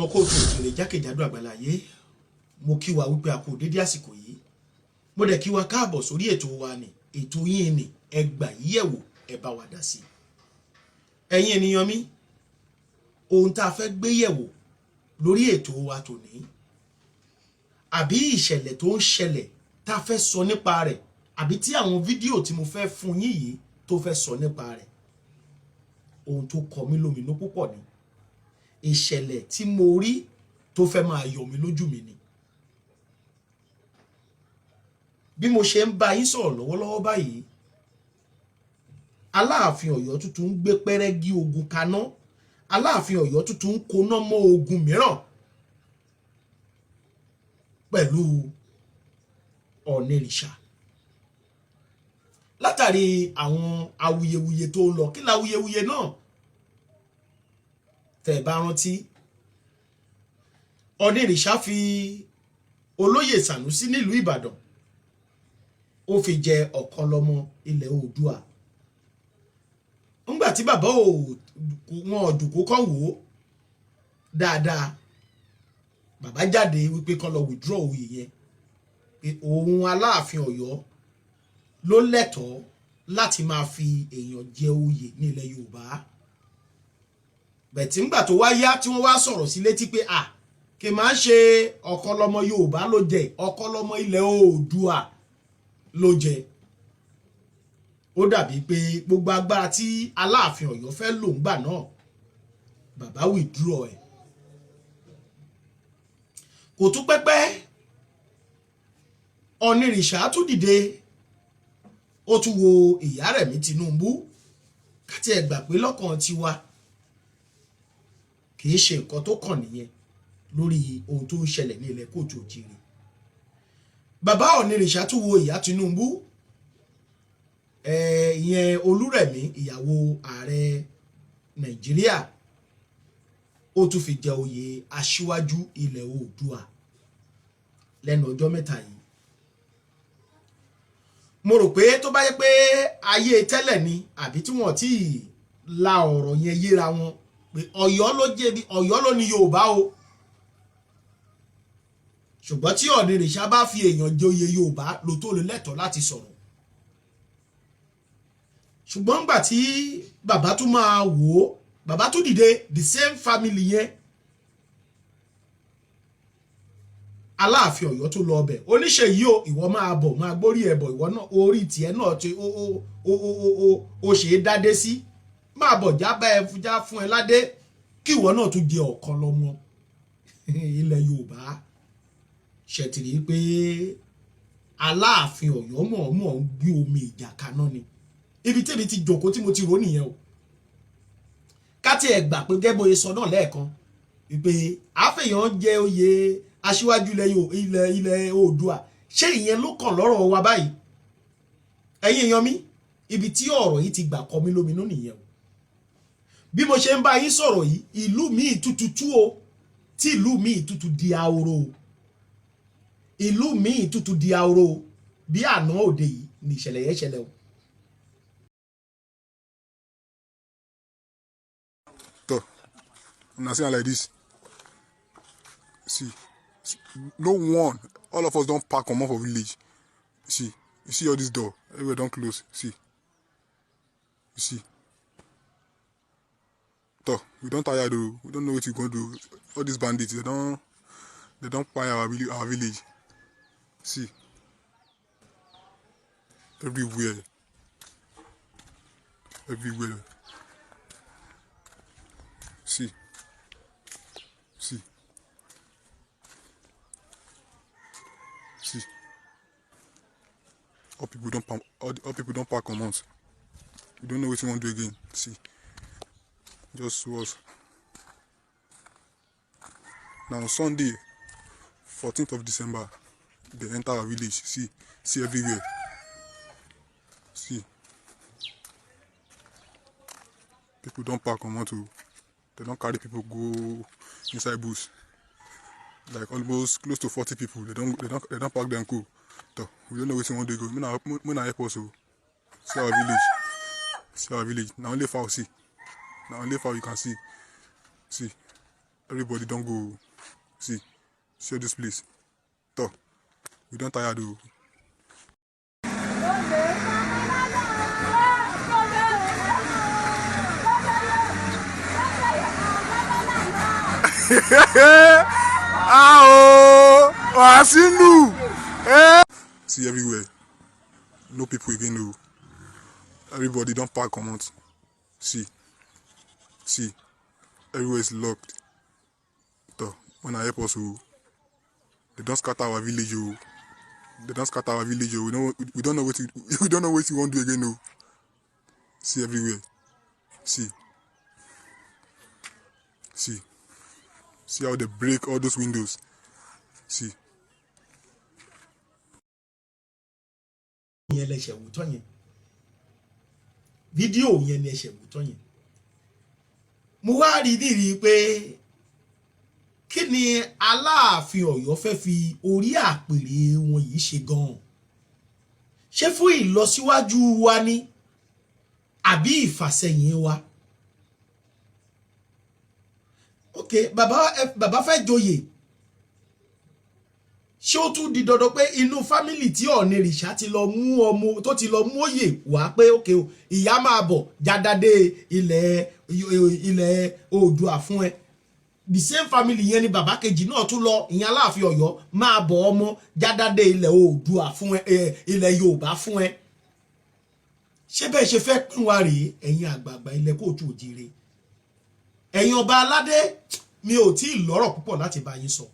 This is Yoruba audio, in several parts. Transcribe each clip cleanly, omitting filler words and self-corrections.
Ọmọ kóòtù òjìrè jákèjádò àgbàláyé, mo kí wa wípé a kú dédé àsìkò yìí. Mo dẹ̀ kí wa káàbọ̀ sórí ètò wa ni, ètò yín ni Ẹ Gbà Yíyẹ̀wò, ẹ bá wa dá sí i. Ẹ̀yin ènìyàn mi, ohun tá a fẹ́ gbé yẹ̀wò lórí ètò wa tòní, àbí ìṣẹ̀lẹ̀ tó ń ṣẹlẹ̀ tá a fẹ́ sọ nípa rẹ̀, àbí tí àwọn fídíò tí mo fẹ́ fún yín yìí tó fẹ́ sọ nípa rẹ̀, ohun tó kọ mí lóminú púpọ̀ ni. Ìṣẹ̀lẹ̀ tí mo rí tó fẹ́ máa yọ mí lójú mi ni. Bí mo ṣe ń bá yín sọ̀rọ̀ lọ́wọ́lọ́wọ́ báyìí, Aláàfin Ọ̀yọ́ tuntun ń gbé pẹ́rẹ́gí ogun kaná. Aláàfin Ọ̀yọ́ tuntun ń koná mọ́ ogun mìíràn pẹ̀lú Ọ̀nìrìṣà látàrí àwọn awuyewuye tó ń lọ. Kí la awuyewuye náà? Tẹ́ bá rántí, Ọ̀nìrìṣà fi olóyè Sànúsí nílùú Ìbàdàn, ó fi jẹ ọ̀kan lọ́mọ ilẹ̀ Oòduà. Ńgbà tí bàbá wọn ọ̀dùnkú kàn wò ó dáadáa, bàbá jáde wípé kán lọ withdraw oyè yẹn, pé òun Aláàfin Ọ̀yọ́ ló lẹ́tọ̀ọ́ láti máa fi èèyàn jẹ oyè ní ilẹ̀ Yorùbá. Bẹ̀tí ńgbà tó wá yá, tí wọ́n wá sọ̀rọ̀ sí létí pé à kì máa ń ṣe ọ̀kan lọ́mọ Yorùbá ló jẹ, ọ̀kan lọ́mọ ilẹ̀ Oòduà ló jẹ. Ó dàbí pé gbogbo agbára tí Aláàfin Ọ̀yọ́ fẹ́ lò ńgbà náà, bàbá withdraw ẹ̀. Kò tún pẹ́pẹ́, Ọ̀nìrìṣà tún dìde, ó tún wo ìyá Rẹ̀mí Tinubu. Káti ẹ̀ gbà pé lọ́kàn tiwa, kì í ṣe nǹkan tó kàn nìyẹn lórí ohun tó ń ṣẹlẹ̀ ní ilẹ̀ kóòtù òjìrì. Bàbá Ọ̀nìrìṣà tún wo ìyá Tinubu, ìyẹn Olúrẹ̀mí, ìyàwó ààrẹ Nàìjíríà, ó tún fi jẹ oyè aṣíwájú ilẹ̀ Oòduà lẹ́nu ọjọ́ mẹ́ta yìí. Mo rò pé tó bá yẹ pé ayé tẹ́lẹ̀ ni, àbí tí wọ́n ti la ọ̀rọ̀ yẹn yéra wọn pé Ọ̀yọ́ ló jẹ̀bi, Ọ̀yọ́ ló ní Yorùbá o, ṣùgbọ́n tí Ọ̀nìrìṣà bá fi èèyàn jẹ oyè Yorùbá ló tó lè lẹ́tọ̀ọ́ láti sọ̀rọ̀. Ṣùgbọ́n ńgbà tí bàbá tún máa wò ó, bàbá tún dìde, the same family yẹn, Aláàfin Ọ̀yọ́ tó lọ ọbẹ̀ oníṣẹ́ yìí o, ìwọ máa bọ̀, máa gbórí ẹ̀ bọ̀, ìwọ náà orí tiẹ̀ náà ti ó ó ó ó ó ó ṣe é dádé sí, máa bọ̀, já bá ẹ já fún ẹ ládé, kí ìwọ náà tún jẹ ọ̀kan lọ́mọ ilẹ̀ Yorùbá. Ṣètìrí pé Aláàfin Ọ̀yọ́ mọ̀ọ́mọ̀ ń gbé omi ìjà kaná ni. Ibi tẹ́bi ti jòkó tí mo ti rò nìyẹn o. Ká tiẹ̀ gbà pé gẹ́gẹ́ bóye sọ náà lẹ́ẹ̀kan wípé àfẹ̀yàn jẹ oyè aṣíwájú ilẹ̀ Oòduà, ṣé ìyẹn ló kàn lọ́rọ̀ wa báyìí? Ẹ̀yin èèyàn mi, ibi tí ọ̀rọ̀ yìí ti gbà kọ mí lóminú nìyẹn o. Bí mo ṣe ń bá yín sọ̀rọ̀ yìí, ìlú míì tútù tú o, tí ìlú míì tútù di ahoro o, ìlú míì tútù di ahoro o. Bí àná òde yìí ni ìṣẹ̀lẹ̀ yẹn ṣẹlẹ̀ o. Toh, una see am like this. See, no one, all of us don pack comot for village. See, you see all this door, everywhere don close. See, you see. Toh, we don tire though, we don't know wetin we go do. All these bandits, they don kpai our village. See, everywhere, everywhere. See, see, see. All people don pack, all people don pack comot. We don't know wetin we wan do again. See, just was. Now on Sunday, 14th of December, they enter our village. See, see everywhere. See, people don pack comot o. They don carry people go inside bush. Like almost close to 40 people. They don pack them go. Toh, we don't know wetin we wan do go. Make una help us o. See our village. See our village. Na only fowl see. Na only fowl you can see. See. Everybody don go. See, see this place. Toh, we don tire o. Ah oh, Wasinu. Eh. See everywhere. No people again o. Everybody don pack comot. See, see, everywhere is locked. Toh, una help us o. They don scatter our village o. They don scatter our village o. We don't know what we wan do again o. See everywhere. See. See. See how they break all those windows. See. Yẹn lẹsẹ̀ wò tán yẹn, fídíò yẹn ni ẹsẹ̀ wò tán yẹn. Mo wá rí nírí pé kí ni Aláàfin Ọ̀yọ́ fẹ́ fi orí àpèrè wọn yìí ṣe gan-an? Ṣé fún ìlọsíwájú wa ni àbí ìfàsẹ́yìn wa? Ok, bàbá, bàbá fẹ́ joyè. Ṣé ó tún di dandan pé inú family tí Ọ̀nìrìṣà ti lọ mú ọmọ tó ti lọ mú òye wá pé ok o, ìyá máa bọ̀ jádádé ilẹ̀ Oòduà fún ẹ? The same family yẹn ni bàbá kejì náà tún lọ, ìyẹn Aláàfin Ọ̀yọ́, máa bọ̀ ọmọ jádádé ilẹ̀ Oòduà fún ẹ, ilẹ̀ Yorùbá fún ẹ. Ṣé bẹ́ẹ̀ ṣe fẹ́ pín wa rèé, ẹ̀yin àgbààgbà ilẹ̀ káàárọ̀ oòjíire, ẹ̀yin ọba aládé? Mi ò tí ì lọ́rọ̀ púpọ̀ láti bá yín sọ.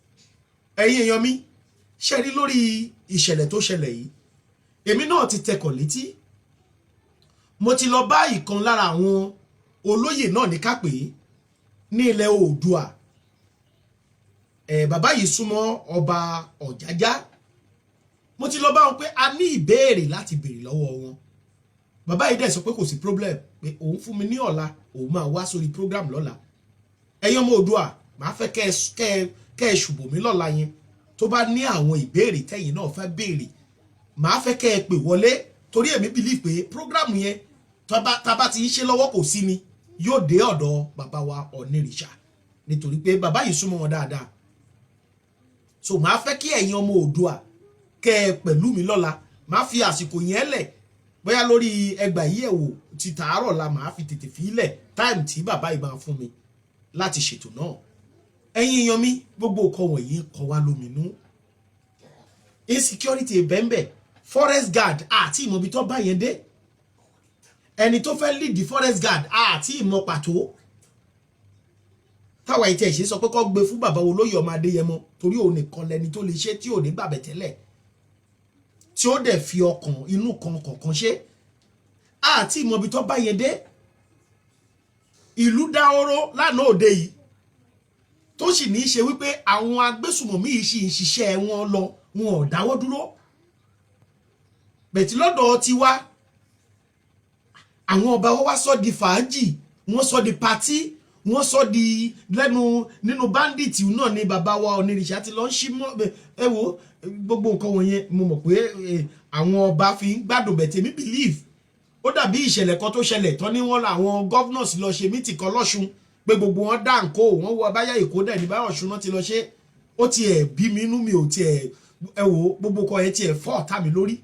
Ẹ̀yin èèyàn mi, ṣe rí lórí ìṣẹ̀lẹ̀ tó ṣẹlẹ̀ yìí, èmi náà ti tẹkọ̀ létí. Mo ti lọ bá ìkan lára àwọn olóyè náà ní kápẹ́ ní ilẹ̀ Oòduà. Ẹ̀ bàbá yìí súnmọ́ ọba Ọ̀jájá. Mo ti lọ bá wọn pé a ní ìbéèrè láti béèrè lọ́wọ́ wọn. Bàbá yìí dẹ̀ sọ pé kò sí problem, pé òun fún mi ní ọ̀la, òun máa wá sórí program lọ́la. Ẹ̀yin ọmọ Oòduà, màá fẹ́ kẹ́ ẹ ṣùbò mí lọ́la yẹn. Tó bá ní àwọn ìbéèrè tẹ́yin náà fẹ́ béèrè, màá fẹ́ kẹ́ ẹ pè wọlé, torí èmi believe pé program yẹn, tá bá ti ń ṣe lọ́wọ́, kò sí ni yóò dé ọ̀dọ̀ bàbá wa Ọ̀nìrìṣà, nítorí pé bàbá yìí súnmọ́ wọn dáadáa. So màá fẹ́ kí ẹ̀yin ọmọ Oòduà kẹ́ ẹ pẹ̀lú mi lọ́la. Màá fi àsìkò yẹn lẹ̀, bóyá lórí ẹgbà yìí ẹ̀wò ti tàárọ̀ la màá fi tètè fi lẹ̀, time tí bàbá yìí máa fún mi láti ṣètò náà. Ẹ̀yin èèyàn mi, gbogbo nǹkan wọ̀nyí ń kọ wá lóminú. Insecurity bẹ́ẹ̀nbẹ́ẹ̀, forest guard àti ìmọ̀bi tó bá yẹn dé, ẹni tó fẹ́ lead the forest guard àti ìmọ̀ pàtó táwa ìtẹ̀ ìṣe sọ pé kó gbé fún bàbá olóyè ọmọ Adéyẹmọ, torí òun nìkan lẹni tó lè ṣe tí ò ní gbàbẹ̀ tẹ́lẹ̀, tí ó dẹ̀ fi ọkàn inú kan kọ̀ọ̀kan ṣe. Àti ìmọ̀bi tó bá yẹn dé. Ìlú dáhóró lánàá òde yìí, tó sì ní í ṣe wípé àwọn agbésùmọ̀mí yìí sì ń ṣiṣẹ́ wọn lọ, wọn ò dáwọ́ dúró. Bẹ̀tí lọ́dọ̀ tiwa, àwọn ọba wa wá sọ di fàájì, wọ́n sọ di party, wọ́n sọ di lẹ́nu nínú bandit náà ni bàbá wa Onírìṣà ti lọ ń ṣí mọ́. Ẹ wo gbogbo nǹkan wọ̀nyẹn, mo mọ̀ pé àwọn ọba fi ń gbádùn bẹ̀tẹ̀. Èmi believe ó dàbí ìṣẹ̀lẹ̀ kan tó ṣẹlẹ̀ tán ní wọ́n làwọn governors lọ ṣe meeting kan lọ́ṣun, pé gbogbo wọn dá nǹkó wọn wọ abáyá Èkó dẹ̀ ní báyọ̀ Ọ̀ṣun náà ti lọ ṣe. Ó tiẹ̀ bí mi inú mi ò tiẹ̀. Ẹ wo gbogbo kan yẹn tiẹ̀ fọ́ ọ̀tá mi lórí,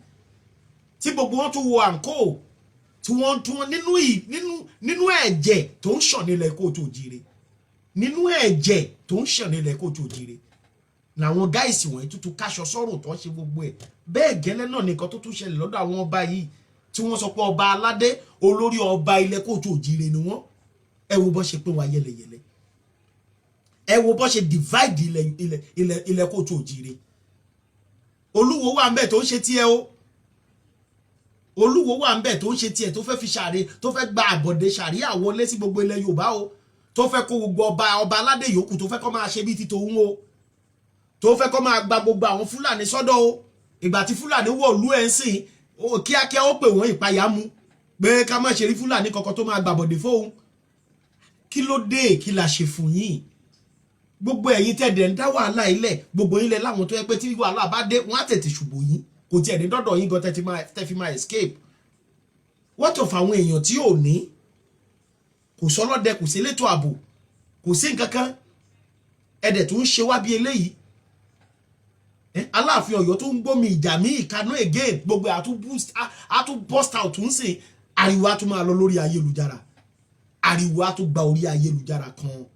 tí gbogbo wọn tún wọ àǹkó, tí wọ́n tún nínú ẹ̀jẹ̀ tó ń ṣàn nílẹ̀ káàárọ̀ oòjíire, nínú ẹ̀jẹ̀ tó ń ṣàn nílẹ̀ káàárọ̀ oòjíire làwọn guys wọ̀nyí tuntun káṣọ sọ́rùn tó ń ṣe gbogbo ẹ̀. Bẹ́ẹ̀ gẹ́lẹ́ náà nìkan tó tún ṣẹlẹ̀ lọ́dọ̀ àwọn ọba yìí, tí wọ́n sọ pé ọba aládé, olórí ọba ilẹ̀ káàárọ̀ oòjíire ni wọ́n. Ẹ wo bó ṣe pín wa yẹlẹyẹlẹ, ẹ wo bó ṣe divide ilẹ̀ káàárọ̀ oòjíire. Olúwo wà ń bẹ̀ tó ń ṣe tiẹ̀ o. Olúwo wà ń bẹ̀ tó ń ṣe tiẹ̀, tó fẹ́ fi ṣàrí, tó fẹ́ gba àbọ̀dé ṣàríà wọlé sí gbogbo ilẹ̀ Yorùbá o, tó fẹ́ kó gbogbo ọba aládé yòókù, tó fẹ́ kó máa ṣe bí ti tòun o, tó fẹ́ kó máa gba gbogbo àwọn Fúlàní sọ́dọ̀ o. Ìgbà tí Fúlàní wọ̀lú ẹ̀ ń sìn, kíákíá ó pè wọ́n, ìpayà mú pé ká má ṣe rí Fúlàní kankan tó máa gbàbọ̀dé fóun. Kí ló dé? Kí la ṣe fún yín? Gbogbo ẹ̀yin tẹ̀dẹ̀ ń dá wàhálà ilẹ̀, gbogbo yín lẹ láwọn tó yẹ pé tí wàhálà bá dé, wọ́n á tètè ṣùbò yín, kò tiẹ̀ ní dọ́dọ̀ yín gan tẹ́ fi máa escape. What of àwọn èèyàn tí ò ní? Kò sọlọ́dẹ, kò sí elétò ààbò, kò sí nǹkan kan. Ẹ̀dẹ̀ tó ń ṣe wá bí eléyìí. Aláàfin Ọ̀yọ́ tó ń gbómi ìjà mí ìkaná again, gbogbo àtún burst out ń sìn, ariwo á tún máa lọ lórí ayélujára, ariwo á tún gba orí ayélujára kan.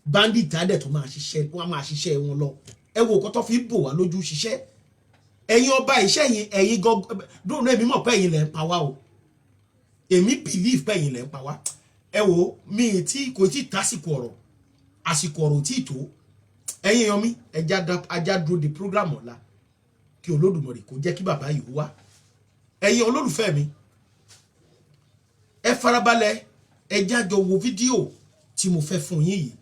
Bandit á dẹ̀ tó máa ṣiṣẹ́, wọ́n á máa ṣiṣẹ́ wọn lọ. Ẹ wo nǹkan tó fi bò wá lójú ṣiṣẹ́. Ẹ̀yin ọba iṣẹ́ yìí, ẹ̀yin gangan dóònù, èmi mọ̀ pé ẹ̀yin lẹ̀ ń pa wá o. Èmi believe pé ẹ̀yin lẹ̀ ń pa wá. Ẹ wo mi tí kò tí tásìkò ọ̀rọ̀, àsìkò ọ̀rọ̀ tí tó. Ẹ̀yin èèyàn mi, ẹja ajá dúró de program ọ̀la, kí Olódùmarè kó jẹ́ kí bàbá yìí wá. Ẹ̀yin olólùfẹ́ mi, ẹ farabalẹ̀, ẹ jájọ wo fídíò tí mo fẹ́ fún yín yìí,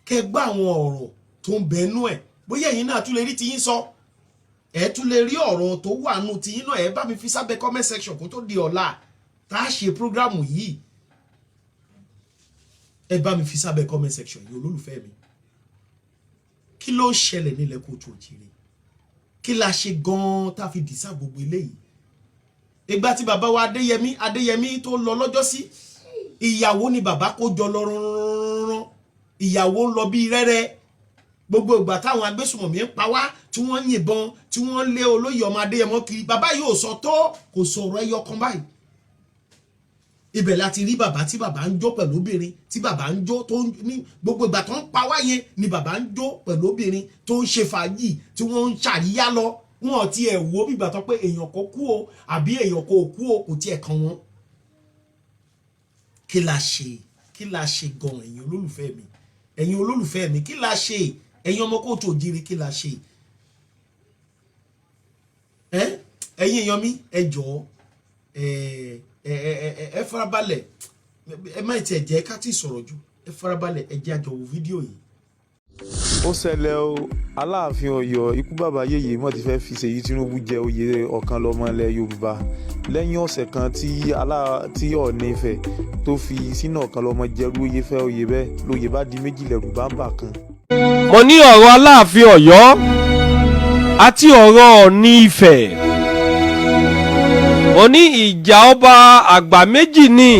kẹ́ gbọ́ àwọn ọ̀rọ̀ tó ń bẹnu ẹ̀. Bóyá ẹ̀yin náà tún lè rí tiyín sọ, ẹ tún lè rí ọ̀rọ̀ tó wà nù tiyín náà, ẹ bá mi fi sábẹ́ comment section kó tó di ọ̀la tá a ṣe program yìí. Ẹ bá mi fi sábẹ́ comment section yìí. Olólùfẹ́ mi, kí ló ń ṣẹlẹ̀ nílẹ̀ kóòtù òjìrè? Kí la ṣe gan-an tá a fi dìsá gbogbo eléyìí? Ìgbà tí bàbá wa Adéyẹmí, Adéyẹmí tó lọ lọ́jọ́sí, ìyàwó ni bàbá kó jọ lọ rán, ìyàwó ń lọ bí rẹ́rẹ́. Gbogbo ìgbà táwọn agbésùmọ̀mí ń pa wá, tí wọ́n ń yìnbọn, tí wọ́n lé olóyè ọmọ Adéyẹmọ kiri, bàbá yóò sọ tó, kò sọ̀rọ̀ ẹyọ kan báyìí. Ibẹ̀ láti rí bàbá tí bàbá ń jó pẹ̀lú obìnrin, tí bàbá ń jó tó ní gbogbo ìgbà tó ń pa wá yẹn ni bàbá ń jó pẹ̀lú obìnrin, tó ń ṣe fàájì, tí wọ́n ń ṣàríyá lọ. Wọn ò tiẹ̀ wo bí ìgbà tó pé èèyàn kò kú o àbí èèyàn kò kú o, kò tiẹ̀ kàn wọ́n. Kí la ṣe? Kí la ṣe gan? Ẹ̀yin olólùfẹ́ mi, ẹ̀yin olólùfẹ́ mi, kí la ṣe? Ẹ̀yin ọmọ kóòtù òjìrì, kí la ṣe? Ẹ ẹ̀yin èèyàn mi, ẹ jọ̀ọ́, ẹ ẹ ẹ ẹ farabalẹ̀. Ẹ má tiẹ̀ jẹ́ ká tí ì sọ̀rọ̀ jù. Ẹ farabalẹ̀, ẹ jẹ́ àjọ wo fídíò yìí. Ó ṣẹlẹ̀ o. Aláàfin Ọ̀yọ́, ikú bàbá yèyé mọ̀ ti fẹ́ fi Ṣèyí Tinubu jẹ oyè ọ̀kan lọ́mọ ilẹ̀ Yorùbá lẹ́yìn ọ̀sẹ̀ kan tí alá tí Ọọ̀ni Ifẹ̀ tó fi sínú ọ̀kan lọ́mọ jẹ́rú oyè fẹ́ oyè bẹ́ẹ̀ lóyè bá di méjì, lẹ́rù bá ń bà kan. Mo ní ọ̀rọ̀ Aláàfin Ọ̀yọ́ àti ọ̀rọ̀ Ọ̀ọ̀ni Ifẹ̀, mo ní ìjà ọba àgbà méjì ni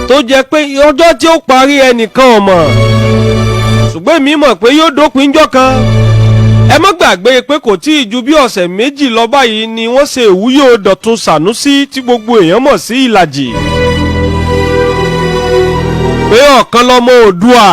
tó jẹ́ pé ọjọ́ tí ó parí ẹnìkan ò mọ̀, ṣùgbọ́n èmi mọ̀ pé yóò dópin ńjọ́ kan. Ẹ má gbàgbé pé kò tí ì ju bí ọ̀sẹ̀ 2 lọ báyìí ni wọ́n ṣe ìwúyò Dọ̀tun Sànúsí, tí gbogbo èèyàn mọ̀ sí Ìlàjì, pé ọ̀kan lọ́mọ Oòduà.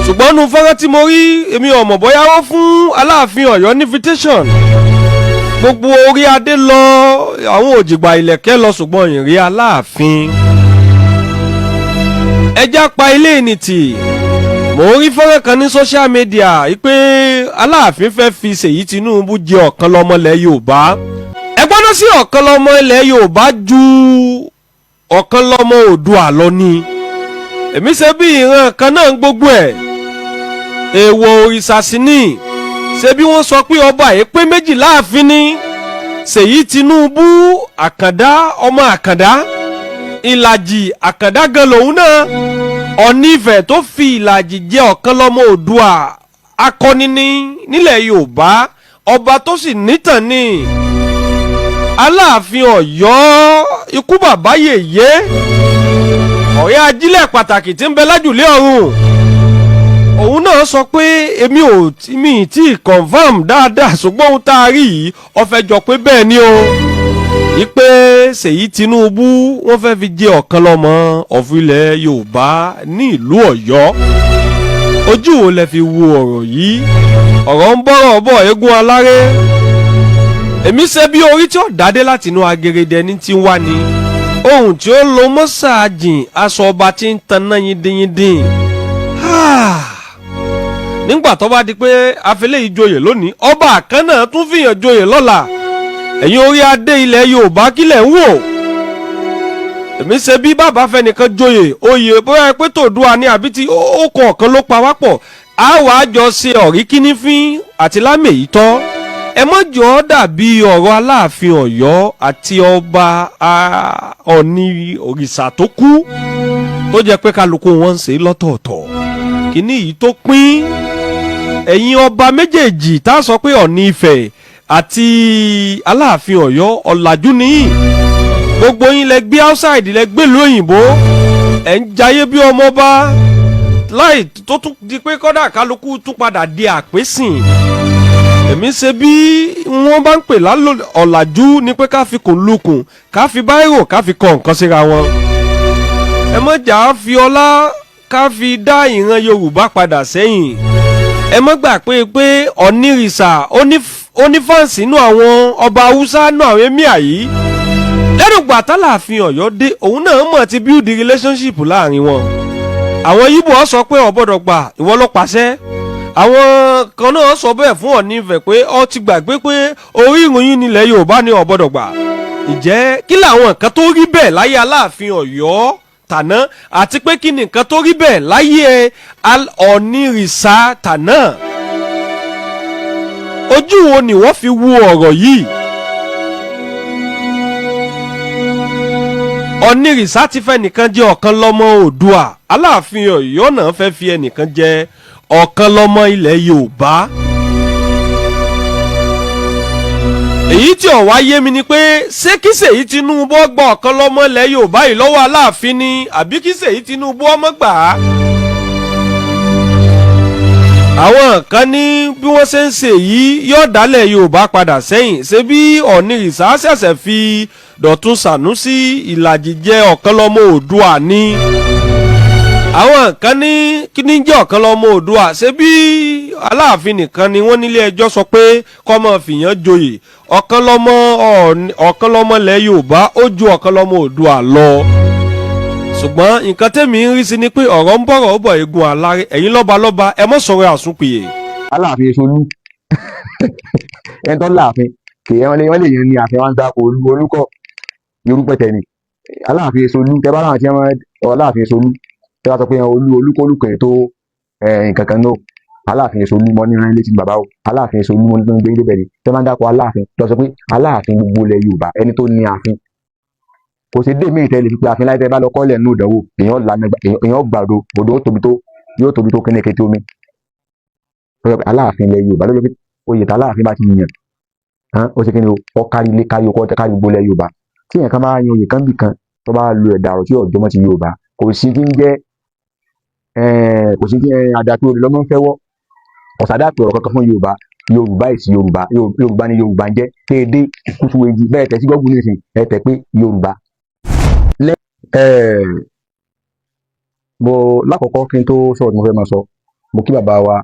Ṣùgbọ́n nu fọ́nrán tí mo rí, èmi ò mọ̀ bóyá wọ́n fún Aláàfin Ọ̀yọ́ ní invitation. Gbogbo orí adé lọ, àwọn òjìgbà ìlẹ̀kẹ̀ lọ, ṣùgbọ́n ìrí Aláàfin. Ẹjá pa ilé ìnìtì. Mò ń rí fọ́nrán kan ní social media pé Aláàfin fẹ́ fi Ṣèyí Tinubu jẹ ọ̀kan lọ́mọ ilẹ̀ Yorùbá. Ẹ gbọ́dọ̀ sí ọ̀kan lọ́mọ ilẹ̀ Yorùbá ju ọ̀kan lọ́mọ Oòduà lọ ni. Èmi ṣe bí ìran kan náà ń gbogbo ẹ̀. Èèwọ̀ òrìṣà sí ni. Ṣe bí wọ́n sọ pé ọba yìí pé méjì láàfin ni. Ṣèyí Tinubu, Àkàndá, ọmọ Àkàndá, Ìlàjì Àkàndá gan lòun náà. Ọ̀ní Ifẹ̀ tó fi Ìlàjì jẹ́ ọ̀kan lọ́mọ Oòduà, akọni ní nílẹ̀ Yorùbá, ọba tó sì nítàn ní Aláàfin Ọ̀yọ́, ikú bàbá yèyé, ọ̀rẹ́ ajílẹ̀ pàtàkì tí ń bẹ lájùlé ọ̀run, òun náà sọ pé èmi ò mi tí ì confirm dáadáa, ṣùgbọ́n ohun tá a rí yìí, ó fẹ́ jọ pé bẹ́ẹ̀ ni o, ìpè Ṣèyí Tinubu, wọ́n fẹ́ fi jẹ ọ̀kan lọ́mọ ọ̀fìlẹ̀ Yorùbá ní ìlú Ọ̀yọ́. Ojú wo lẹ fi wo ọ̀rọ̀ yìí? Ọ̀rọ̀ ń bọ̀rọ̀ bọ̀, eégún aláré. Èmi ṣe bí orí tí ó dádé láti inú agerede ẹni tí ń wá ni ohun tí ó lo mọ́sáàjìn aṣọ ọba tí ń taná yíndínyíndín. Nígbà tó bá di pé afẹ́lẹ́ yìí joyè lónìí, ọba kan náà tún fìyàn joyè lọ́la. Ẹ̀yin orí adé ilẹ̀ Yorùbá, kílẹ̀ ń wò? Èmi ṣe bí bàbá fẹnìkan joyè oyè, bóyá pé tòdúà ní àbí tí ó kọ̀ọ̀kan ló pa wá pọ̀, á wàá jọ ṣe ọ̀rí kínífín àti lámèyí tọ́. Ẹ mọ́jọ́ dàbí ọ̀rọ̀ Aláàfin Ọ̀yọ́ àti ọba Ọ̀ní òrìṣà tó kú, tó jẹ́ pé kálukú wọn ń ṣe lọ́tọ̀ọ̀tọ̀. Kíní yìí tó pín ẹ̀yin ọba méjèèjì tá a sọ pé Ọ̀ní Ifẹ̀ àti Aláàfin Ọ̀yọ́, ọ̀làjú nìyí. Gbogbo yín lẹ gbé outside, lẹ gbèlú òyìnbó, ẹ̀ ń jayé bí ọmọọba, láì tó tún di pé kọ́dà kálukú tún padà di àpésìn. Èmi ṣe bí wọ́n bá ń pè lálọ́ ọ̀làjú ni pé ká fi kùn lukùn, ká fi báírò, ká fi kọ nǹkan síra wọn. Ẹ mọ̀ jà á fi ọlá ká fi dá ìran Yorùbá padà sẹ́yìn. Ẹ mọ́ gbà pé Ọ̀nìrìsà ó ní fans nínú àwọn ọba Haúsá, nínú àwọn emir yìí. Lẹ́nu gbà tálàfin Ọ̀yọ́ dé, òun náà mọ̀ ti build relationship láàrin wọn. Àwọn Yíbò ọ sọ pé ò gbọ́dọ̀ gbà, ìwọ ló pàṣẹ. Àwọn kan náà sọ bẹ́ẹ̀ fún Ọ̀ní Ifẹ̀ pé ọ ti gbàgbé pé orí ìròyìn nílẹ̀ Yorùbá ni ò gbọ́dọ̀ gbà. Ìjẹ́ kí làwọn nǹkan tó rí bẹ́ẹ̀ láyé Aláàfin Ọ̀yọ́ tàná, àti pé kí ni nǹkan tó rí bẹ́ẹ̀ láyé Ọ̀nìrìsà tàná? Ojú wo ni wọ́n fi wo ọ̀rọ̀ yìí? Ọ̀nìrìsà ti fẹ́ nìkan jẹ́ ọ̀kan lọ́mọ Oòduà, Aláàfin Ọ̀yọ́ náà fẹ́ fi ẹnìkan jẹ́ ọ̀kan lọ́mọ ilẹ̀ Yorùbá. Èyí tí ó wá yé mi ni pé ṣé kí Ṣèyí Tinubu gba ọ̀kan lọ́mọ ilẹ̀ Yorùbá yìí lọ́wọ́ Aláàfin ni, àbí kí Ṣèyí Tinubu ọmọ gbà á? Àwọn kan ní bí wọ́n ṣe ń ṣe yìí yóò dálẹ̀ Yorùbá padà sẹ́yìn. Ṣé bí Ọ̀nìrìsà ṣẹ̀ṣẹ̀ fi Dọ̀tun Sànúsí ìlàjì jẹ́ ọ̀kan lọ́mọ Oòduà ni. Àwọn kan ní kí ní jẹ́ ọ̀kan lọ́mọ Oòduà? Ṣé bí Aláàfin nìkan ni wọ́n nílé ẹjọ́ sọ pé kọ́mọ fìyàn joyè. Ọ̀kan lọ́mọ, ọ̀kan lọ́mọ ilẹ̀ Yorùbá ó ju ọ̀kan lọ́mọ Oòduà lọ. Ṣùgbọ́n nǹkan tẹ́mi ń rí sí ni pé ọ̀rọ̀ ń bọ̀rọ̀ ó bọ̀ egun aláré. Ẹ̀yin lọ́ba lọ́ba, ẹ mọ̀ sọ̀rọ̀ àsúnpìyè. Aláàfin Ṣolú, ẹni tó láàfin kì í wọ́n lè yan ní ààfin wọn dáko olú olúkọ yorùpẹ̀tẹ̀ ni Aláàfin Ṣolú. Tẹ bá láwọn tí wọ́n Aláàfin Ṣolú, tẹ bá sọ pé olú olúkọ olùkọ́ tó nǹkan kan náà, Aláàfin Ṣolú mọ ní rán létí bàbá o. Aláàfin Ṣolú mọ ní tó ń gbé débẹ̀ ni. Tẹ bá ń dáko Aláàfin, lọ sọ pé Aláàfin gbogbo ilẹ̀ Yorùbá, ẹni tó ní ààfin. Kò sí dé míì tẹ́ lè fi pé ààfin láì tẹ́ bá lọ kọ́lẹ̀ nínú ìdánwò, èèyàn lànà, èèyàn gbàdo odò ó tóbi tó yóò tóbi tó kíní kété omi. Aláàfin ilẹ̀ Yorùbá ló ló pé oyè tá Aláàfin bá ti yàn hàn, ó ṣe kí ni o, ọ kárí ilé, kárí oko, kárí gbogbo ilẹ̀ Yorùbá. Tí èèyàn kan bá yan oyè kan bì kan, tó bá lo ẹ̀dà ọ̀rọ̀ tí ọ̀jọ́ mọ́ ti Yorùbá, kò sí tí ń jẹ́, kò sí tí àdàpé olè lọ́mọ ń fẹ́ wọ́ ọ̀sàdàpé ọ̀rọ̀ kankan fún Yorùbá. Yorùbá ìsì Yorùbá, Yorùbá ni Yorùbá ń jẹ́ kéde kútu èjì bẹ́ẹ̀. Tẹ̀ sí Google nísìn, ẹ tẹ̀ pé Yorùbá. Mo lákọ̀ọ́kọ́, kí n tó sọ̀rọ̀ tí mo fẹ́ máa sọ, mo kí bàbá wa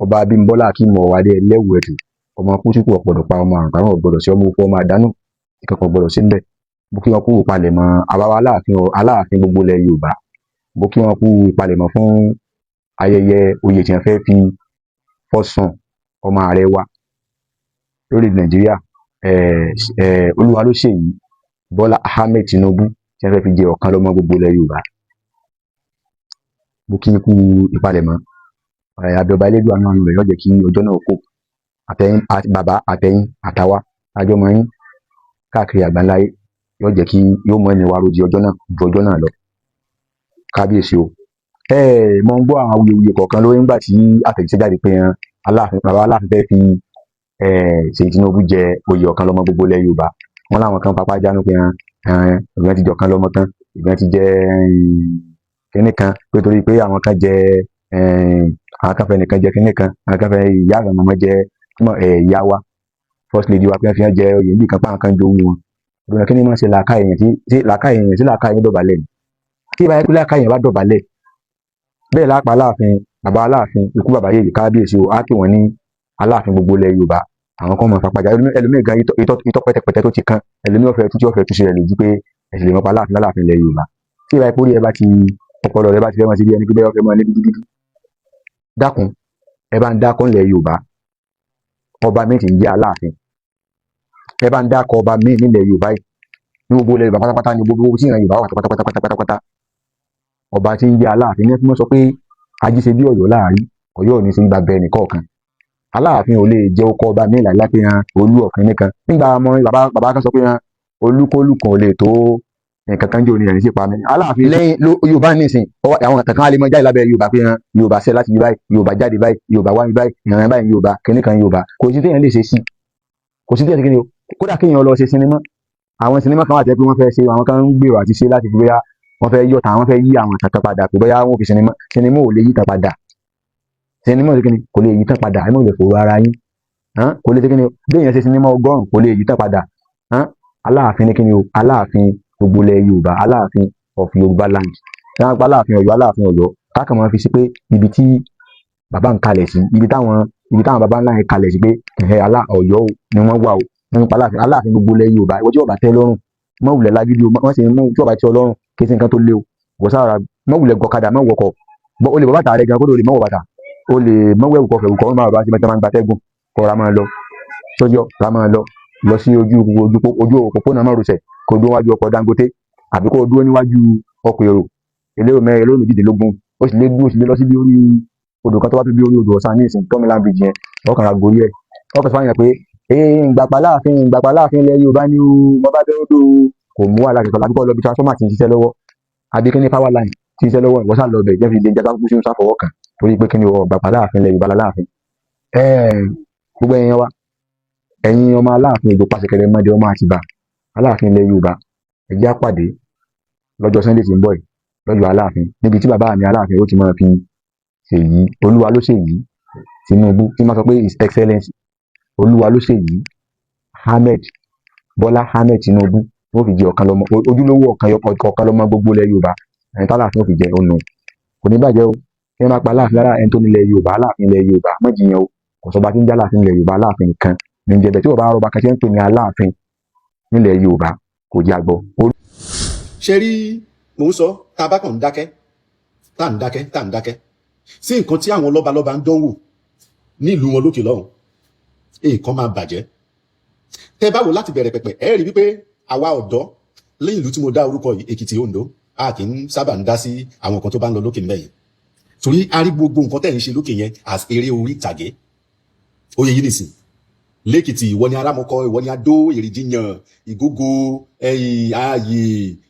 Ọba Abímbọ́lá Akeem Ọ̀wádé Ẹlẹ́wù Ẹ̀tù, ọmọ kúṣùkù ọ̀pọ̀dọ̀ pa, ọmọ àrùn kárùn ọ̀gbọ́dọ̀ sí, ọmọ òkú, ọmọ àdánù ìkọ̀kọ̀ ọ̀gbọ́dọ̀ sí ńbẹ̀. Mo kí wọn kú ìpalẹ̀mọ́ àbáwá Aláàfin, Aláàfin gbogbo ilẹ̀ Yorùbá. Mo kí wọn kú ìpalẹ̀mọ́ fún ayẹyẹ oyè tí wọ́n fẹ́ fi fọ́sùn ọmọ ààrẹ wa lórílẹ̀ Nàìjíríà, olúwa ló ṣèyí Bọ́lá Ahmed Tinubu, tí wọ́n fẹ́ fi jẹ ọ̀kan lọ́mọ gbogbo ilẹ̀ Yorùbá. Mo kí kú ìpalẹ̀mọ́. Abẹ́ ọba elédùn àánú rẹ̀ yóò jẹ́ kí ọjọ́ náà kó àtẹ̀yìn àti bàbá àtẹ̀yìn àtàwa àjọmọ́ yín káàkiri àgbáńláyé, yóò jẹ́ kí yóò mọ ẹni wa ròdì ọjọ́ náà ju ọjọ́ náà lọ. Kábíyèsí o. Mo ń gbọ́ àwọn awuyewuye kọ̀ọ̀kan lórí nígbà tí àtẹ̀jíṣẹ́ jáde pé Aláàfin, bàbá Aláàfin fẹ́ fi Ṣèyí Tinubu jẹ oyè ọ̀kan lọ́mọ gbogbo ilẹ̀ Yorùbá. Wọn láwọn kan papá jánu pé ìgbọ́n ti jọ kan lọ́mọ tán, ìgbọ́n ti jẹ kínní kan, pé torí pé àwọn kan jẹ, àwọn kan fẹ́ nìkan jẹ kínní kan, àwọn kan fẹ́ ìyá àwọn ọmọ jẹ ìyá wa first lady wa, pé wọ́n fi hàn jẹ oyè níbi kan, pa àwọn kan jowú wọn. Ìdùnnú kí ni wọ́n ṣe làákàyè yẹn tí làákàyè yẹn tí làákàyè yẹn dọ̀bálẹ̀ ni. Tí ìbá yẹ pé làákàyè yẹn bá dọ̀bálẹ̀ bẹ́ẹ̀, lápá Aláàfin, bàbá Aláàfin, ikú bàbá yèyí, kábíyèsí o, á pè wọ́n ní Aláàfin gbogbo ilẹ̀ Yorùbá. Àwọn kan máa fapájà. Ẹlòmíì gan, itọ́ pẹ́tẹpẹ́tẹ tó ti kan ẹlòmíì, ọ̀fẹ́ tú tí ọ̀fẹ́ tú sí rẹ̀ lójú pé ẹ̀sìn lè mọ́ pa Aláàfin lálàáfin ilẹ̀ Yorùbá. Tí ìwà ìpórí ẹ bá ti, ọpọlọ rẹ bá ti fẹ́ mọ́ sí bí ẹni pé bẹ́ẹ̀ ọ̀fẹ́ mọ́ ní dúdú dúdú, dákun, ẹ bá ń dákọ́ ńlẹ̀ Yorùbá ọba míì tí ń jẹ́ Aláàfin. Ẹ bá ń dákọ̀ ọba míì nílẹ̀ Yorùbá yìí, ní gbogbo ilẹ̀ Yorùbá pátápátá, ní gbogbo tí ìran Yorùbá wà pátápátá pátápátá, ọba tí ń jẹ́ Aláàfin ní ẹ fi mọ́ sọ pé ají ṣe bí Ọ̀yọ́ láàrin Ọ̀yọ́ ò ní sí bàbá ẹnì kọ̀ọ̀kan. Aláàfin ò lè jẹ́ ọkọ ọba míì láìláì pé hàn olú ọ̀kan nìkan. Nígbà ọmọ bàbá bàbá kan sọ pé hàn olúkólù kan ò lè tó nǹkan kan jẹ́ òní ẹ̀rín sí pa mí Aláàfin lẹ́yìn Yorùbá nísìn. Àwọn kankan á lè mọ jáde lábẹ́ Yorùbá pé hàn Yorùbá ṣe láti bí báyìí, Yorùbá jáde báyìí, Yorùbá wá ní báyìí, ìran báyìí Yorùbá kìnnì kan Yorùbá. Kò sí téèyàn lè ṣe sí, kò sí téèyàn ṣe kí ni o. Kódà kéèyàn lọ ṣe sinimá, àwọn sinimá kan wà tẹ́ pé wọ́n fẹ́ ṣe, àwọn kan ń gbèrò àti ṣe láti fi bóyá wọ́n fẹ́ yọ̀tà, wọ́n fẹ́ yí àwọn kankan padà, pé bóyá wọ́n fi sinimá. Sinimá ò lè yí tàn padà. Sinimá ò lè kí ni, kò lè yí tàn padà. Ẹ má lè fòrò ara yín, kò lè ṣe kí ni o. Bí èèyàn ṣe sinimá 100, kò lè yí tàn padà. Aláàfin ní kí ni o, Aláàfin gbogbo ilẹ̀ Yorùbá, Aláàfin of Yorùbá land. Tí wọ́n pa Aláàfin Ọ̀yọ́, Aláàfin Ọ̀yọ́, kákan máa fi sí pé ibi tí bàbá ń kalẹ̀ sí, ibi táwọn bàbá ńlá yẹn kalẹ̀ sí pé ẹ̀hẹ́ alá Ọ̀yọ́ o ni wọ́n wà o. Wọ́n pa Aláàfin, Aláàfin gbogbo ilẹ̀ Yorùbá. Ìwọ tí ó bá tẹ́ lọ́rùn, mọ́ wulẹ̀ lágídí o. Wọ́n sì ń mú tí ó bá tẹ́ ọ lọ́rùn, kì í ṣe nǹkan tó le o. Wọ́n sára mọ́ wulẹ̀ gọ̀kadà, mọ́ wọkọ̀, o lè bọ́ bàtà rẹ gan kó lè mọ́ wọ bàtà, o lè mọ́ wẹ̀wù kọfẹ̀ wù kọ́ máa bá ti máa ń gbatẹ́gùn kọ́ ra máa lọ sọ́jọ́ ra máa lọ lọ sí ojú ojú ojú òpópónà márosẹ̀, kó dúró wájú ọkọ̀ Dangote àbí kó dúró níwájú ọkọ̀ èrò elérò mẹ́rin, elérò 18. Ó sì lè dúró, ó sì lè lọ sí bí orí odò kan tó wá tó bí orí odò Ọ̀sán ní ìsìn, Tọ́mílán Bridge yẹn. Ọkàn ra gorí ẹ̀, ọkàn fáyàn pé ee, ìgbàpá láàfin, ìgbàpá láàfin ilẹ̀ Yorùbá ni o, mo bá bẹ́ẹ̀ odò kò mú wàhálà kankan. Àbí kó lọ bí transformer ti ń ṣiṣẹ́ lọ́wọ́, àbí kí ní power line ti ń ṣiṣẹ́ lọ́wọ́, ìwọ sá lọ bẹ̀ jẹ́ fi lè jẹ́ ká kú sínú sáfọwọ́ kan, torí pé kí ni o, ìgbàpá láàfin ilẹ̀ Yorùbá láàfin. Gbogbo ẹ̀yin wa, ẹ̀yin ọmọ Aláàfin Òjó Pàṣẹkẹrẹ mọ́dé, ọmọ Àtìbà, Aláàfin ilẹ̀ Yorùbá, ẹ jẹ́ á pàdé lọ́jọ́ Sunday tí ń bọ̀ yìí lọ́jọ́ Aláàfin, níbi tí bàbá mi Aláàfin ó ti máa fi Ṣèyí Olúwa ló ṣèyí Tinubu, tí máa sọ pé His Excellence Olúwa ló ṣèyí Ahmed Bọ́lá Ahmed Tinubu, wọ́n fi jẹ ọ̀kan lọ́mọ ojúlówó, ọ̀kan ọ̀kan lọ́mọ gbogbo ilẹ̀ Yorùbá. Ẹni tálàfin ó fi jẹ ọ̀nà kò ní bàjẹ́ o. Kí wọ́n máa pa Aláàfin lára ẹni tó nílẹ̀ Yorùbá, Aláàfin ilẹ̀ Yorùbá, má jiyàn o. Kò sọba tí ń jẹ́ Aláàfin ilẹ̀ Yorùbá, Aláàfin nìkan ní jẹ́ bẹ́ẹ̀. Tí wọ́n bá rọba kan tí wọ́n ń pè ní Aláàfin nílẹ̀ Yorùbá, kò jẹ́ àgbọ̀. Ṣe rí, mò ń sọ, tá a bá kàn ń dákẹ́, tá à ń dákẹ́, tá à ń dákẹ́ sí nǹkan tí àwọn lọ́balọ́ba ń dánwò nílùú wọn lókè lọ́hùn, nǹkan máa bàjẹ́. Tẹ́ bá wò láti bẹ̀rẹ̀ pẹ̀pẹ̀, ẹ rí wípé àwa ọ̀dọ́ lẹ́yìn ìlú tí mo dá orúkọ yìí, Èkìtì, Oǹdó, a kì í sábà ń dá sí àwọn nǹkan tó bá ń lọ lókè níbẹ̀ yìí, torí a rí gbogbo nǹkan tẹ̀ ń ṣe lókè yẹn as eré orí ìtàgé. Oyè yìí nìsín lẹ́kìtì, ìwọ ni arámọkọ, ìwọ ni adó, èrìjìyàn, ìgógó, ẹyìn ààyè,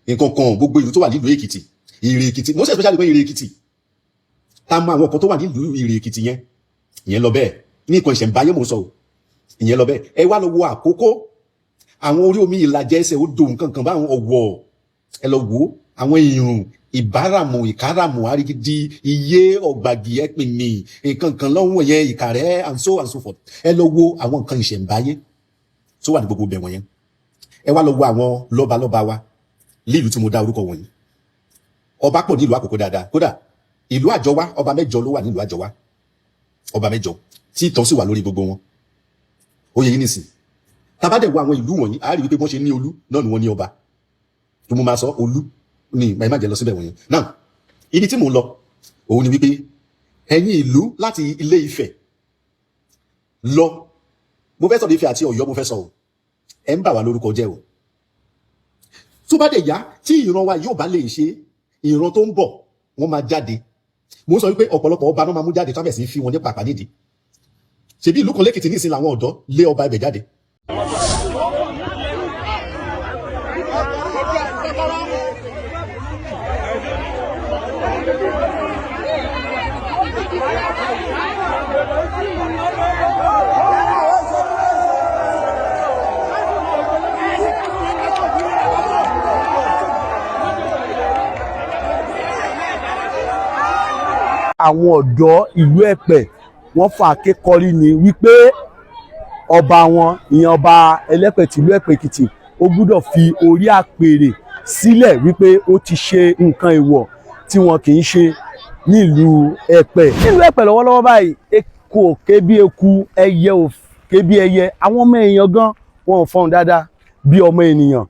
nǹkan kan, gbogbo ìlú tó wà nílùú Èkìtì, Ìrè Èkìtì, most especially pé Ìrè Èkìtì, tá a mọ àwọn nǹkan tó wà nílùú Ìrè Èkìtì yẹn. Ìyẹn lọ bẹ́ẹ̀ ní nǹkan ìṣẹ̀ǹbáyé mò ń sọ o. Ìyẹn lọ bẹ́ẹ̀. Ẹ wá lọ wo Àkókó, àwọn orí omi, Ìlàjẹ, ẹsẹ̀ odò, nǹkan kan báwọn, Ọ̀wọ̀, ẹ lọ wo àwọn Ìrùn, Ìbáràmù, Ìkáràmù, Àrígídí, Iye, Ọ̀gbàgì, Ẹ̀pìnmì, nǹkan kan lọ́wọ́ yẹn, Ìkàrẹ́ and so and so forth. Ẹ lọ wo àwọn nǹkan ìṣẹ̀ǹbáyé tó wà ní gbogbo ibẹ̀ wọ̀nyẹn. Ẹ wá lọ wo àwọn lọ́balọ́ba wa lílùú tí mo dá orúkọ wọ̀nyí. Ọba pọ̀ nílùú Àkókò dáadáa. Kódà ìlú Àjọwá, ọba 8 ló wà nílùú Àjọwá, ọba 8 tí ìtàn sì wà lórí gbogbo wọn. Oyè yìí nìsín, tá bá dẹ̀ wo àwọn ìlú wọ̀nyí, a rí wípé wọ́n ṣe ní olú náà ni wọ́n ní ọba tó mo máa sọ olú ní ẹ má jẹ́ lọ síbẹ̀ wọ̀nyẹn náà. Ibi tí mò ń lọ òun ni wípé ẹ̀yin ìlú láti Ilé Ifẹ̀ lọ, mo fẹ́ sọ ní Ifẹ̀ àti Ọ̀yọ́, mo fẹ́ sọ o, ẹ̀ ń bà wá lórúkọ jẹ́ o. Tó bá dẹ̀ yá, tí ìran wa yóò bá lè ṣe, ìran tó ń bọ̀ wọ́n máa jáde. Mo ń sọ wípé ọ̀pọ̀lọpọ̀ ọba náà máa mú jáde tó bẹ̀ sí fi wọn ní pàpà nídìí. Ṣebí ìlú kan lẹ́kìtì nísìnyí làwọn ọ̀dọ́ lé ọba ibẹ̀ jáde. Àwọn ọ̀dọ́ ìlú Ẹ̀pẹ́ wọ́n fà kékọ́rí ni wípé ọba wọn, ìyẹn ọba Ẹlẹ́pẹ̀ tìlú Ẹ̀pẹ́ Èkìtì, ó gbúdọ̀ fi orí àpèrè sílẹ̀ wípé ó ti ṣe nǹkan èèwọ̀ tí wọn kì í ṣe nílùú Ẹ̀pẹ́. Nílùú Ẹ̀pẹ́ lọ́wọ́lọ́wọ́ báyìí, eku ò ké bí eku, ẹyẹ ò ké bí ẹyẹ. Àwọn ọmọ èèyàn gan wọn ò fọhùn dáadáa bí ọmọ ènìyàn.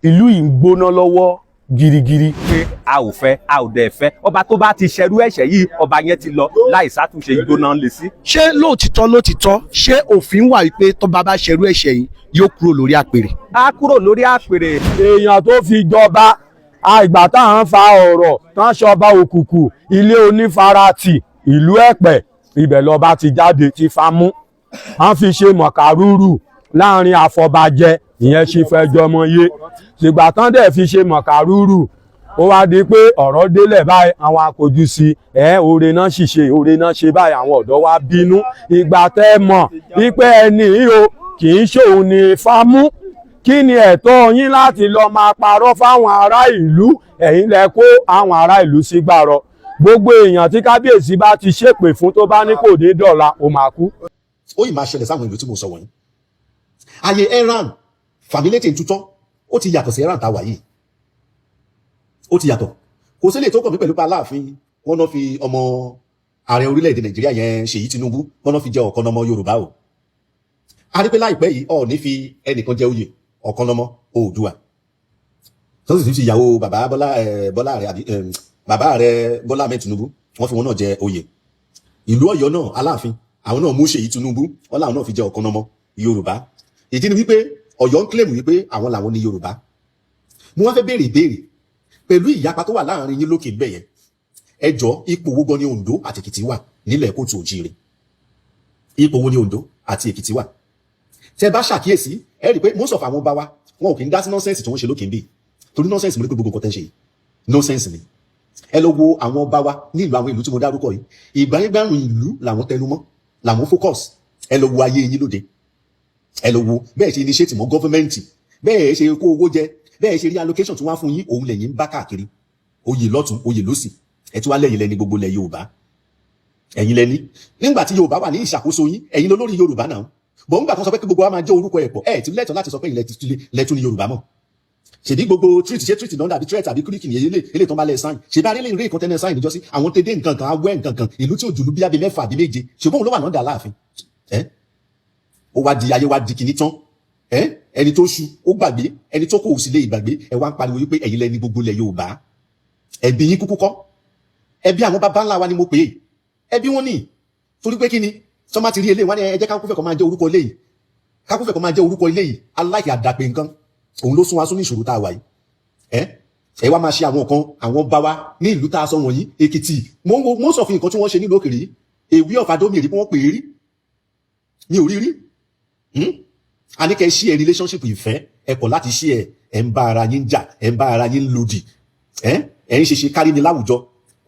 Ìlú yìí ń gbóná lọ́wọ́ girigiri. Pé a ò fẹ́, a ò dẹ̀ fẹ́ ọba tó bá ti ṣerú ẹ̀ṣẹ̀ yìí, ọba yẹn ti lọ láì sátúnṣe, ìgbóná lè sí. Ṣé lóòtítọ́ lóòtítọ́, ṣé òfin wà wípé tọ́ba bá ṣerú ẹ̀ṣẹ̀ yìí, yóò kúrò lórí àpèrè? A kúrò lórí àpèrè. Èèyàn tó fi jọba àìgbà tá à ń fa ọ̀rọ̀ tán ṣọba òkùnkùn, ilé onífaratì, ìlú Ẹ̀pẹ́, ibẹ̀ lọ́ba ti jáde ti fa mú wọ́n fi ṣe mọ̀kàrúrù láàrin àfọbàjẹ, ìyẹn ṣe fẹjọmọ yé. Ṣùgbọ́n tán dẹ̀ fi ṣe mọ̀kàrúrù, ó wá di pé ọ̀rọ̀ délẹ̀ báyìí, àwọn akójú sí ẹ̀, oore náà ṣìṣe, oore náà ṣe báyìí, àwọn ọ̀dọ́ wa bínú. Ìgbà tẹ́ mọ̀ wípé ẹni yìí o kì í ṣòun ní fámú, kí ni ẹ̀tọ́ yín láti lọ máa parọ́ fáwọn ará ìlú? Ẹ̀yin lẹ kó àwọn ará ìlú sí gbàrọ̀. Gbogbo èèyàn tí kábíyèsí bá ti ṣépè fún, tó bá ní kò ní dọ̀la, ó máa kú. Ó yìí máa ṣẹlẹ̀ sáwọn ìlú tí mo sọ wọ̀nyí. Ayé ẹran fàmílétè tutọ́, ó ti yàtọ̀ sí ẹran tá a wà yìí, ó ti yàtọ̀. Kò sí lè tó kàn mí pẹ̀lú pé Aláàfin wọn náà fi ọmọ ààrẹ orílẹ̀-èdè Nàìjíríà yẹn, Ṣèyí Tinubu, wọn náà fi jẹ ọ̀kan ọmọ Yorùbá o. A rí pé láìpẹ́ yìí, Ọọ̀ni fi ẹnìkan jẹ oyè ọ̀kan lọ́mọ Oòduà, tó sì ti fi ìyàwó bàbá Bọ́lá Bọ́lá rẹ àbí bàbá rẹ Bọ́lá Ahmed Tinubu, wọ́n fi wọn náà jẹ oyè. Ìlú Ọ̀yọ́ náà, Aláàfin àwọn náà mú Ṣèyí Tinubu, wọn làwọn náà fi jẹ ọ̀kan lọ́mọ Yorùbá. Ìdí ni wípé Ọ̀yọ́ ń claim wípé àwọn làwọn ní Yorùbá. Mo wá fẹ́ béèrè ìbéèrè pẹ̀lú ìyapa tó wà láàrin yín lókè bẹ́ẹ̀ yẹn. Ẹ jọ, ipò wo gan ni Oǹdó àti Èkìtì wà nílẹ̀ kóòtù òjíire? Ipò wo ni Oǹdó àti Èkìtì wà? Tẹ bá ṣàkíyèsí, ẹ rí i pé most of àwọn ọba wa, wọn ò kì í dá sí nonsense tí wọ́n ṣe lókè ń bì, torí nonsense. Mo rí pé gbogbo nǹkan tẹ́ ń ṣe yìí, nonsense ni. Ẹ lọ wo àwọn ọba wa ní ìlú, àwọn ìlú tí mo dárúkọ yìí, ìgbáyégbárùn ìlú làwọn tẹnu mọ́, làwọn focus. Ẹ lọ wo ayé yín lóde, ẹ lọ wo bẹ́ẹ̀ ṣe initiate mọ́ government, bẹ́ẹ̀ ṣe kó owó jẹ, bẹ́ẹ̀ ṣe rí allocation tí wọ́n á fún yín, òun lẹ́yìn ń bá káàkiri, oyè lọ́tún, oyè lọ́sì. Ẹ tí wàá lẹ́yìn lẹ́ni gbogbo lẹ̀ Yorùbá, ẹ̀yin lẹ́ni. Nígbà tí Yorùbá wà ní ìṣàkóso yín, ẹ̀yin lolórí Yorùbá náà bọ̀. Ńgbà kan sọ pé kí gbogbo wa máa jẹ́ orúkọ ẹ̀ pọ̀, ẹ̀ tí lẹ́tọ̀ọ́ láti sọ pé ilẹ̀ lẹ́tún ní Yorùbá mọ̀. Ṣèbí gbogbo treaty, ṣé treaty náà dàbí threat àbí kíríkì ní ilé tó ń bá lẹ̀ sign? Ṣèbí arẹ́lẹ̀ ìrè ìkan tẹ́lẹ̀ sign níjọ́sí, àwọn tẹ́dẹ́ nǹkan kan, awẹ́ nǹkan kan, ìlú tí ò jùlú bí abẹ mẹ́fà àbí méje, ṣùgbọ́n òun ló wà náà dà láàfin ẹ́. Ó wá di ayé wá di kìíní tán ẹ́. Ẹni tó ṣu ó gbàgbé, ẹni tó kò sì lè gbàgbé. Ẹ wá ń pariwo wípé ẹ̀yin lẹni gbogbo ilẹ̀ Yorùbá. Ẹbí yín kúkú kọ́, ẹbí àwọn bàbá ńlá wa ni mo pè é, ẹbí wọn ní. Torí pé kí ni sọ ma ti rí eléyìí, wọn ni ẹ jẹ́ kákúfẹ̀ kan máa jẹ́ orúkọ eléyìí, kákúfẹ̀ kan máa jẹ́ orúkọ eléyìí. Aláìkè àdàpè nǹkan, òun ló sún wa sún ní ìṣòro tá a wà yìí. Ẹ wá máa ṣe àwọn kan, àwọn bá wa ní ìlú tá a sọ wọ̀nyí, Èkìtì, mo ń sọ fún nǹkan tí wọ́n ṣe nílùú òkèèrè yìí, èwe ọ̀fà dómi èrè bí wọ́n pè é rí, mi ò rí rí. A ní kẹ́ ṣí ẹ relationship ìfẹ́, ẹ kọ̀ láti ṣí ẹ. Ẹ ń bá ara yín jà, ẹ ń bá ara yín lòdì, ẹ ń ṣe ṣe kárí ni láwùjọ.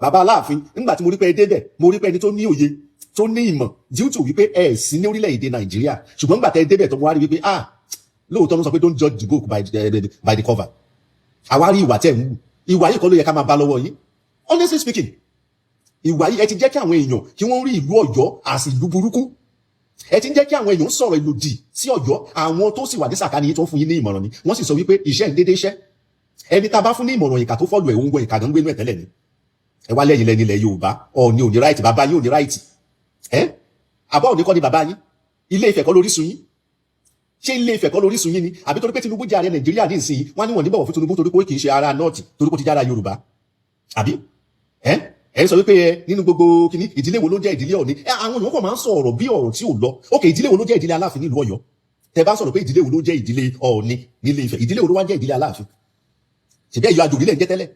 Bàbá Aláàfin, nígbà tí mo rí pé ẹ débẹ̀, mo rí pé ẹni tó ní òye, tó ní ìmọ̀, due to wípé ẹ sí ní orílẹ̀-èdè Nàìjíríà, ṣùgbọ́n nígbà tẹ́ ẹ débẹ̀ tó, mo wá rí wípé, ah, lóòótọ́ ló sọ pé don't judge the book by the cover. Àwa rí ìwà tẹ̀ ń wù. Ìwà yìí kọ́ ló yẹ ká máa bá lọ́wọ́ yín. Honestly speaking, ìwà yìí, ẹ ti jẹ́ kí àwọn èèyàn kí wọ́n rí ìlú Ọ̀yọ́ àti ìlú burúkú. Ẹ ti ń jẹ́ kí àwọn èèyàn sọ̀rọ̀ ìlòdì sí Ọ̀yọ́. Àwọn tó sì wà ní sàkání yìí tó ń fún yín ní ìmọ̀ràn ni wọ́n sì sọ wípé iṣẹ́ ń dédé iṣẹ́. Ẹni tá a bá fún ní ìmọ̀ràn ìkà tó follow ẹ̀, òun gan ìkà gan ń gbénú ẹ̀ tẹ́lẹ̀ ni. Ẹ wá lẹ́yìn lẹ́ni ilẹ̀ Yorùbá. Ọ̀ọ́ni ò ní right, bàbá yín ò ní right. Ẹ àbá òní kọ́ ni bàbá yín? Ilé Ifẹ̀ kọ́ lórísun yín? Ṣé Ilé Ifẹ̀ kọ́ lórísun yín ni? Àbí torí pé Tinubu jẹ́ ààrẹ Nàìjíríà ní ìsinyìí, wọ́n á ní wọ́n ní bọ̀wọ̀ fún Tinubu torí pé kì í ṣe ara North, torí pé ó ti jára Yorùbá? Àbí ẹ ń sọ wípé ẹ nínú gbogbo kìíní, ìdílé wo ló jẹ́ ìdílé Ọ̀ọ̀ni? Ẹ àwọn èèyàn kàn máa ń sọ ọ̀rọ̀ bí ọ̀rọ̀ tí ò lọ. Ok, ìdílé wo ló jẹ́ ìdílé Aláàfin nílùú Ọ̀yọ́? Tẹ bá sọ̀rọ̀ pé ìdílé wo ló jẹ́ ìdílé Ọ̀ọ̀ni nílé Ifẹ̀, ìdílé wo ló wá jẹ́ ìdílé Aláàfin? Ṣèbí ẹ̀yọ́ àjòrí lẹ̀ ń jẹ́ tẹ́lẹ̀,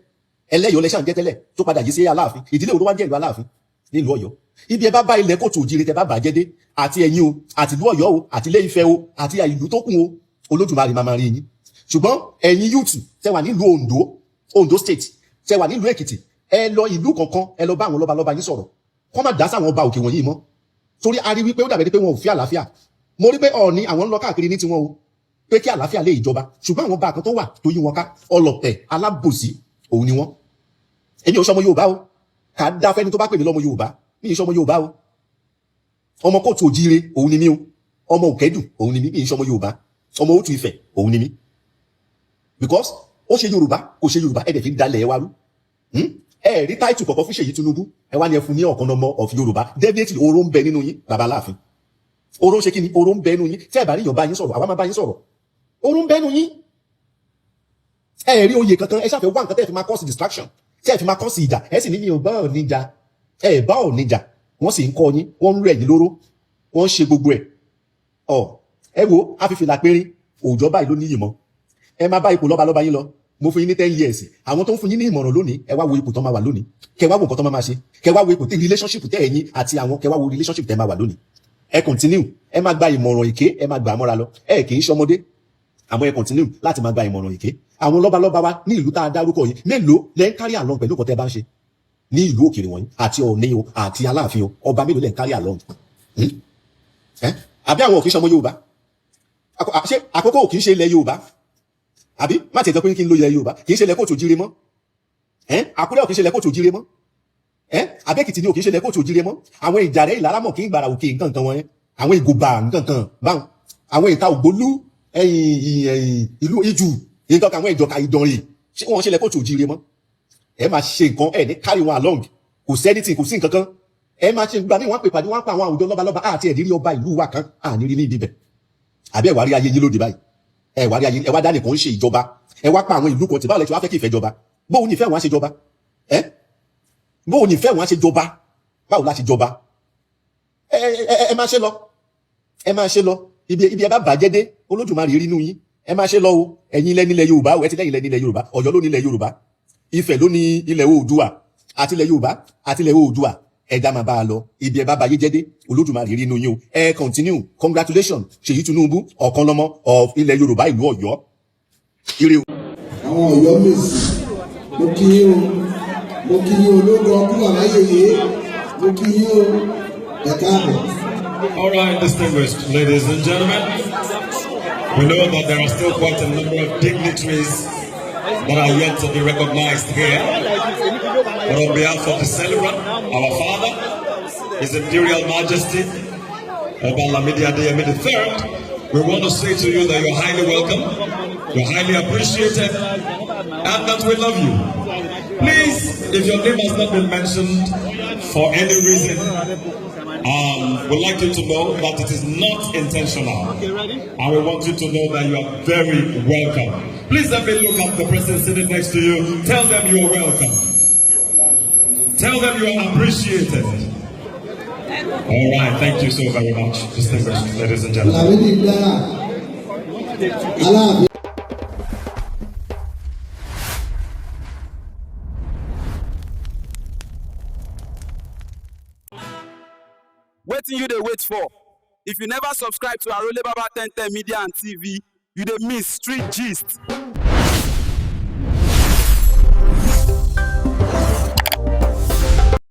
ẹlẹ́yọ̀ lẹ́ṣà ń jẹ́ tẹ́lẹ̀ tó padà yìí sí Aláàfin. Ìdílé wo ló wá jẹ́ ìlú Aláàfin nílùú Ọ̀yọ́? Ibi ẹ bá bá ilẹ̀ kóòtù òjìrè, tẹ bá bàjẹ́ dé, àti ẹ̀yin o, àti ìlú Ọ̀yọ́ o, àti Ilé Ifẹ̀ o, àti ìlú tó kù o, Olódùmarè máa máa rí yín. Ṣùgbọ́n ẹ̀yin youth tẹ wà nílùú Oǹdó, Oǹdó State, tẹ wà nílùú Èkìtì, ẹ lọ ìlú kankan, ẹ lọ bá àwọn lọ́balọ́ba yín sọ̀rọ̀, kọ́ má dá sáwọn ọba òkè wọ̀nyí mọ́, torí a rí wípé ó dàbí pé wọn ò fi àlàáfíà. Mo rí pé Ọọ̀ni àwọn ń lọ káàkiri ní tiwọn o, pé kí àlàáfíà lè ìjọba, ṣùgbọ́n àwọn ọba kan tó wà tó yí wọn ká, ọlọ̀tẹ̀ alábòsí òun ni wọ́n. Èmi ò sọmọ Yorùbá o, kà á dá fẹ́ni tó bá pè mí lọ́mọ Yorùbá. Mi ì sọmọ Yorùbá o. Ọmọ kóòtù òjíire òun ni mí o, ọmọ Òkèdùn òun ni mí. Mi ì sọmọ Yorùbá, ọmọ Òtù Ifẹ̀ òun ni mí, because ó ṣe Yorùbá, kò ṣe Yorùbá, ẹ̀ dẹ̀ fi ń dalẹ̀ ẹ wá rú. Ẹ rí title kọ̀ọ̀kan fún Ṣèyí Tinubu, ẹ wá ní ẹ fún ní ọ̀kan ọmọ of Yorùbá. Definitely, oró ń bẹ nínú yín, bàbá Aláàfin. Oró ń ṣe kí ni? Oró ń bẹnu yín. Tẹ́ ẹ̀ bá ríyàn bá yín sọ̀rọ̀, àwa máa bá yín sọ̀rọ̀. Oró ń bẹnu yín. Ẹ rí oyè kankan, ẹ ṣàfẹ́ wá nǹkan tẹ́ ẹ fi máa cause distraction, tẹ́ ẹ fi máa cause ìjà. Ẹ sì ní mi ò bá ò níjà, ẹ bá ò níjà. Wọ́n sì ń kọ́ yín, wọ́n ń rẹ̀ yín lóró, wọ́n ń ṣe gbogbo ẹ̀. Ọ ẹ wo afífìlà péré òòjọ́ báyìí ló níyì mọ́. Ẹ máa bá ipò lọ́balọ́ba yín lọ. Mo fún yín ní 10 years. Àwọn tó ń fún yín ní ìmọ̀ràn lónìí, ẹ wá wo ipò tó máa wà lónìí, kẹ wá wo nǹkan tó máa ṣe, kẹ wá wo ipò tí relationship tẹ ẹ̀yin àti àwọn, kẹ wá wo relationship tẹ máa wà lónìí. Ẹ continue, ẹ máa gba ìmọ̀ràn èké, ẹ máa gbà á mọ́ra lọ. Ẹ kì í ṣọmọdé, àmọ́ ẹ continue láti máa gba ìmọ̀ràn èké. Àwọn lọ́balọ́ba wa ní ìlú tá a dárúkọ yìí, mélòó lẹ́ ń carry along pẹ̀lú nǹkan tẹ́ bá ń ṣe ní ìlú òkèèrè wọ̀nyí, àti Ọọ̀ni o àti Aláàfin o, ọba mélòó lẹ́ ń carry along? Hmm? Eh? Àbí àwọn ò kì í ṣọmọ Yorùbá? Ṣé àkókò ò kì í ṣe ilẹ̀ Yorùbá? Àbí má tiẹ̀ jọ pé kí n lo ilẹ̀ Yorùbá, kì í ṣe ilẹ̀ káàárọ̀ oòjíire mọ́? Ẹ́n, Àkúrẹ́ ò kì í ṣe ilẹ̀ káàárọ̀ oòjíire mọ́? Ẹ́n, Abẹ́kìtì ni ò kì í ṣe ilẹ̀ káàárọ̀ oòjíire mọ́? Àwọn Ìjàrẹ́, Ìlaramọ̀, kì í gbàrà òkè nǹkan kan wọn yẹn, àwọn Ìgòbà nǹkan kan báwọn, àwọn Ìta Ògbólú, ẹ̀yìn ẹ̀yìn ìlú Ìjù nǹkan kan, àwọn Ìjọka, Ìdànrè, ṣé wọ́n ṣe ilẹ̀ káàárọ̀ oòjíire mọ́? Ẹ máa ṣe nǹkan, ẹ ní carry wọn along. Kò sí anything, kò sí nǹkan kan. Ẹ máa ṣe gbà mí, wọ́n pè pàdé, wọ́n pa àwọn àwùjọ lọ́balọ́ba àti ẹ̀dírí ọba ìlú wa kan àní rí ní ibi bẹ̀. Àbí ẹ wá rí ayé yín lóde báyìí? Ẹ wá rí ayé, ẹ wá dá nìkan ń ṣe ìjọba, ẹ wá pa àwọn ìlú kan tí. Báwo lẹ ti wá fẹ́ kí ìfẹ́ jọba? Bóun ní ìfẹ́ wọn á ṣe jọba? Ẹ bóun ní ìfẹ́ wọn á ṣe jọba? Báwo la ṣe jọba? Ẹ ẹ ẹ máa ṣe lọ, ẹ máa ṣe lọ. Ibi ẹ bá bàjẹ́ dé, Olódùmarè rí inú yín. Ẹ máa ṣe lọ o. Ẹ̀yin lẹ nílẹ̀ Yorùbá o. Ẹ ti lẹ́yìn lẹ nílẹ̀ Yorùbá. Ọ̀yọ́ ló nílẹ̀ Yorùbá, Ifẹ̀ ló ní ilẹ̀ Oòduà, àti ilẹ̀ Yorùbá àti ilẹ̀ Oòduà. Ẹja máa bá a lọ. Ibi ẹ bá bayé jẹ́ dé, Olódùmarè rí inú yín o. Ẹ continue. Congratulations, Ṣèyí Tinubu, Ọ̀kanlọ́mọ of ilẹ̀ Yorùbá, ìlú Ọ̀yọ́. Ire o. Àwọn Ọ̀yọ́ Mèsì, mo kí yín o. Mo kí yín ológun ọkú àláyèyé, mo kí yín o, ẹ káàbọ̀. All right, distinguished ladies and gentlemen, we know that there are still quite a number of dignitaries that are yet to be recognized here. But on behalf of the celebrant, our father, His Imperial Majesty, Oba Lamidi Adeyemi III, we want to say to you that you're highly welcome, you're highly appreciated, and that we love you. Please, if your name has not been mentioned for any reason, we'd like you to know that it is not intentional. And we want you to know that you are very welcome. Please let me look at the person sitting next to you. Tell them you are welcome. Tell them you are appreciated. All right, thank you so very much, distinguished ladies and gentlemen. Làmídì dára Aláàfin. Wetin you dey wait for? If you never subscribe to Arole Baba 1010 Media and TV, you dey miss street gist.